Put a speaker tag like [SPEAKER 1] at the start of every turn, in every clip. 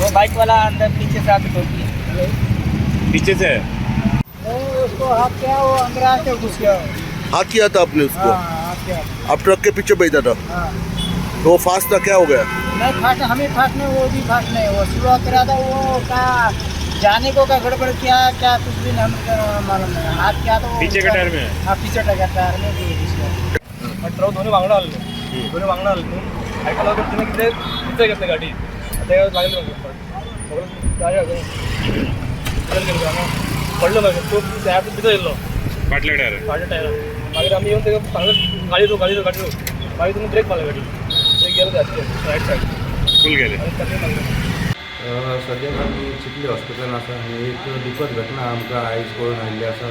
[SPEAKER 1] वो बाइक वाला अंदर पीछे से आके ठोक दिया।
[SPEAKER 2] पीछे से?
[SPEAKER 1] नहीं, उसको हाथ क्या, वो अंदर आके घुस गया।
[SPEAKER 3] हाथ किया था आपने उसको?
[SPEAKER 1] हाँ, हाथ किया।
[SPEAKER 3] आप ट्रक के पीछे बैठा था?
[SPEAKER 1] हाँ।
[SPEAKER 3] तो वो फास्ट था, क्या हो गया?
[SPEAKER 1] नहीं, फास्ट हमें फास्ट नहीं, वो भी फास्ट नहीं, वो स्लो करा था। वो का जाने को का गड़बड़ किया क्या, कुछ भी नहीं, हमको मालूम नहीं। हाथ क्या तो वो
[SPEAKER 2] पीछे के टायर में?
[SPEAKER 1] हाँ, पीछे का टायर में घुस गया।
[SPEAKER 4] ट्रक दोन्ही वांगडा आसलो, दोन्ही वांगडा आसलो न्हू, हाका लागून तिणें कितें भितर घेतलें गाडी, आतां लागलें म्हाका सगळें गाडी भितर गेलो, हांगा पडलो मागीर तो त्या भितर येयल्लो।
[SPEAKER 2] फाटल्या टायरान?
[SPEAKER 4] फाटल्या टायरान। मागीर आमी येवन ताका सांगलें, गाडी रोक, गाडी रोक, गाडी रोक। मागीर तुमी ब्रेक मारले, गाडी ब्रेक गेलो रायट सायड।
[SPEAKER 2] फूल गेले।
[SPEAKER 4] आनी ताणें मारलें।
[SPEAKER 5] सद्याक आमी चिखली हॉस्पिटलान आसा आनी एक दुखद घटना आमकां आयज कळून आयिल्ली आसा।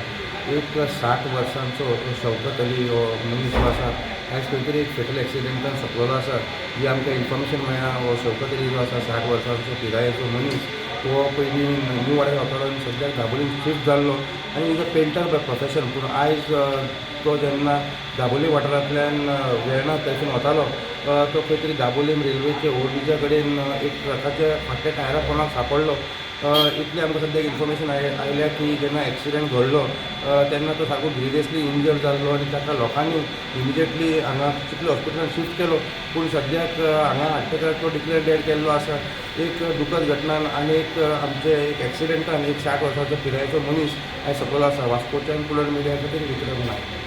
[SPEAKER 5] एक 60 वर्सांचो शौकत अली हो मनीस जो आसा, आयज खंय तरी एक फेटल एक्सिडेंटान सोंपलेलो आसा। ही आमकां इन्फॉर्मेशन मेळ्ळा। हो शौकत अली जो आसा, 60 वर्सांचो पिरायेचो मनीस, हो पयलीं न्यू वाड्यार रावतालो आनी सद्याक दाबोलीन शिफ्ट जाल्लो आनी is a painter by profession. पूण आयज तो जेन्ना दाबोली वाठारांतल्यान वेर्णा थंयसून वतालो, तो खंय तरी दाबोलीम रेल्वेचे ओव्हरब्रिजा कडेन एक ट्रकाच्या फाटल्या टायरा पोंदाक सांपडलो। इतलें आमकां सद्याक इन्फॉर्मेशन आयल्या की जेन्ना एक्सिडंट घडलो तेन्ना तो सारको ग्रिवियसली इंजर्ड जाल्लो आनी ताका लोकांनी इमिजिएटली हांगा चिखली हॉस्पिटलान शिफ्ट केलो। पूण सद्याक हांगा हाडटकच तो डिक्लेअर डेड केल्लो आसा। एक दुखद घटना आनी एक आमचे एक एक्सिडंटान एक 60 वर्सांचो पिरायेचो मनीस आयज सोंपलेलो आसा। वास्कोच्यान पुलर मिडिया खातीर विक्रम नायक।